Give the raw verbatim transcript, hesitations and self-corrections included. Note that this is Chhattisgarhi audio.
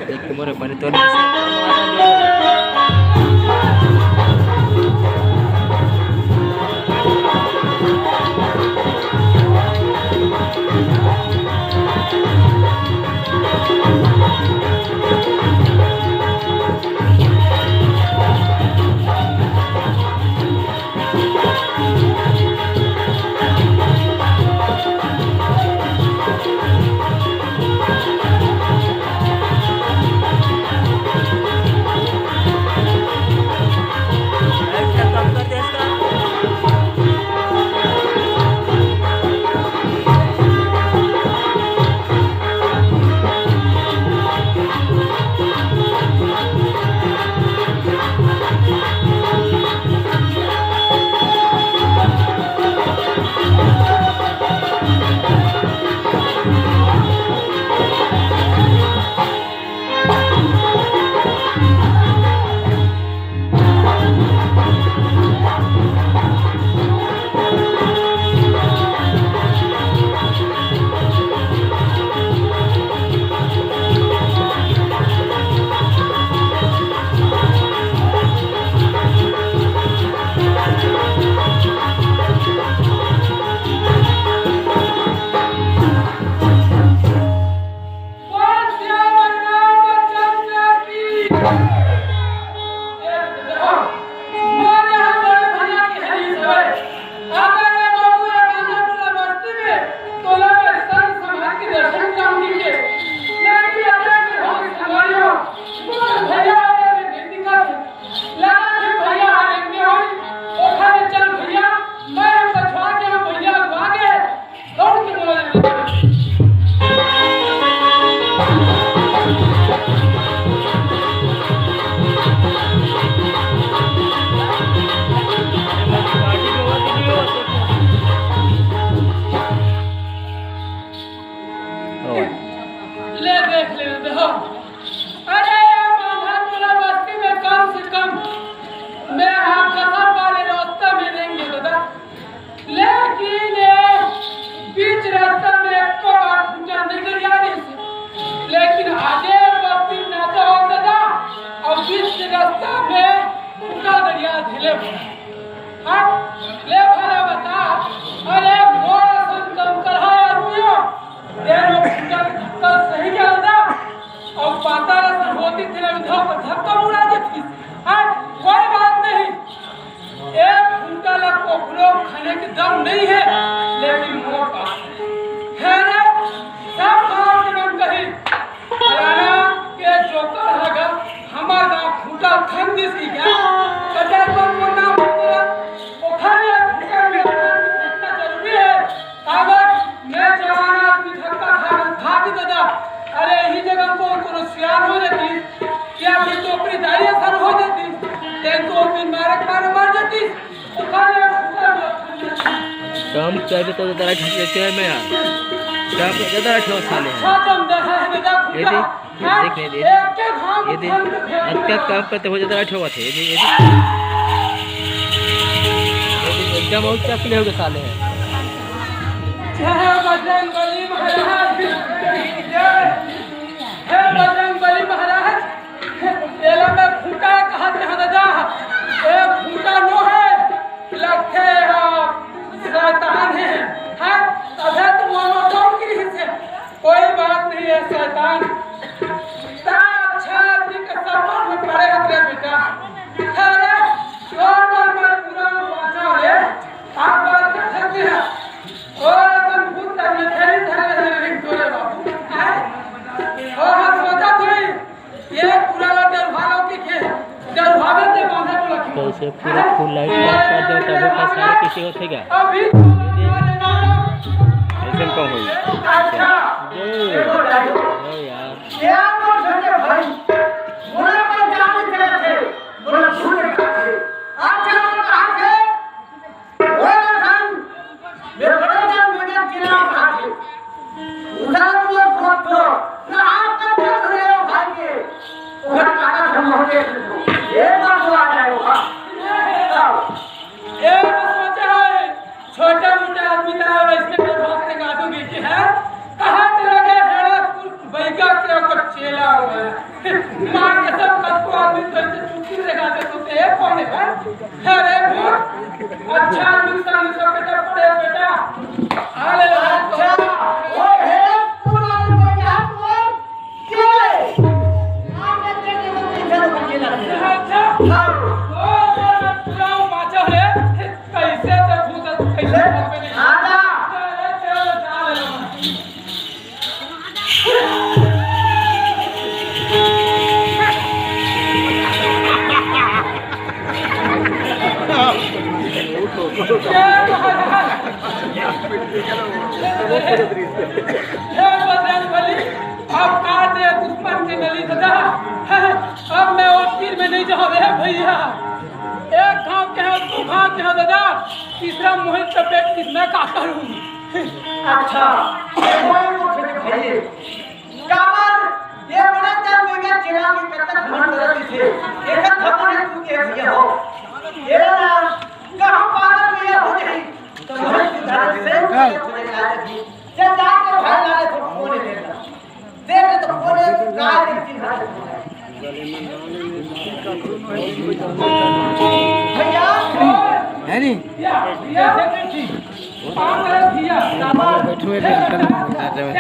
देख के मोरे बने तो ले देख ले, देखो। अरे, ये माधरपुरा बस्ती में कम से कम मैं हाँ कसम वाले रास्ता में रहेंगे दादा, लेकिन ये बीच रास्ता में एको बार खूंटा नहीं दरिया रही से। लेकिन आगे बस्ती ना जाओ दादा, और बीच रास्ता में खूंटा दरिया ढीले पड़ा। हाँ, ले भला बता, अरे, मोर असन कम कर है आदमी हो। तेरे में फुटल धक्का सही क्या होता? और पाता रसन होती तेरे में धक्का, धक्का मुड़ा देती। हाँ, कोई बात नहीं। एक फुटल कोखलो खाने के दम नहीं है, लेकिन मोर पास है। है ना? सब गाँव के मन कही, फलाना के जोकर हगा, हमार गाँव फूटा खन दिस की क्या? कटे पर को नाम बोला, ओखर में फूटा में इतना जरूरी है। काबर मैं जवान आदमी धक्का खा, खा के दादा, अरे यही जगह को कोनो सियान हो जाती, या फिर टोकरी दाई असर हो जाती, तेन तो बिन मारे के मारे मर जाती। काम चाहे तो जरा ढक लेते हैं मैं यार। काम पे जरा ठोस साले हैं। ये देख, ये देख नहीं, ये देख। ये देख, अब क्या काम पे तो हो जाता है, ठोस है। ये देख, ये देख। ये देख, एकदम और क्या प्ले हो गए साले हैं। जय बजरंग बली महाराज की जय। हे बजरंग बली महाराज, एला मैं फूटा कहत हंव दादा, ए फूटा नो है, लगथे हा शैतान है, हैं? तभे तो मोर डर गे रिहिस हे। कोई बात नहीं है शैतान, ता अच्छा आदमी के सपोर्ट में पड़े हत रे बेटा। अरे, तोर बर मैं पूरा बांचव रे, आप बात कर सकते हैं। और अपन भूत तक में थैली धरे रहे रे तोरे बाबू। हैं? और हम सोचत हई, ये पूरा ला डरवालो के खेल, डरवावे ते बांधा बोला क्यों? तो इसे पूरा फुल लाइट ऑफ कर दो, तभी तो सारे किसी को ठीक है। अभी ऐसे कम होई। अच्छा। ये, ये यार। क्या बोल सकते भाई? बोला पर क्या बोल सकते? बोला भूल रखा है। आज चलो कहाँ थे? ए, कौन है? अरे, भूत। अच्छा, आदमी संग सब बेटा पड़े, बेटा। अरे, अच्छा, वो है, पूरा बेटा, वो क्या है? आपने देखने को पीछे तो बच्चे लग गए। अच्छा। हाँ। ओ, पूरा बाचा रे। कैसे तो भूत, कैसे भाग में नहीं? आजा। अरे, चल, चल। हे बजरंग बली, अब का दे दुश्मन के नली दादा। अब मैं वो तीर में नहीं जाऊँ रे भैया। एक घाव के हो, दो घाव के हो दादा, तीसरा मोहित चपेट कितना का करूँ? अच्छा, ये मोहित को फिर भैया। काबर ये बड़ा चल गया, चेला में कतक घमंड करत थे। एक घमंड है तू के भैया हो। ये ना, कहाँ पागल भैया हो गई? तो मोहित सुधार से मुझे लालच दी। जब जाके भाई लालच हो, कौन है तेरा? देख तो कौन है, गाय देखती है। भैया, है नहीं? बैठो, ये अंकल।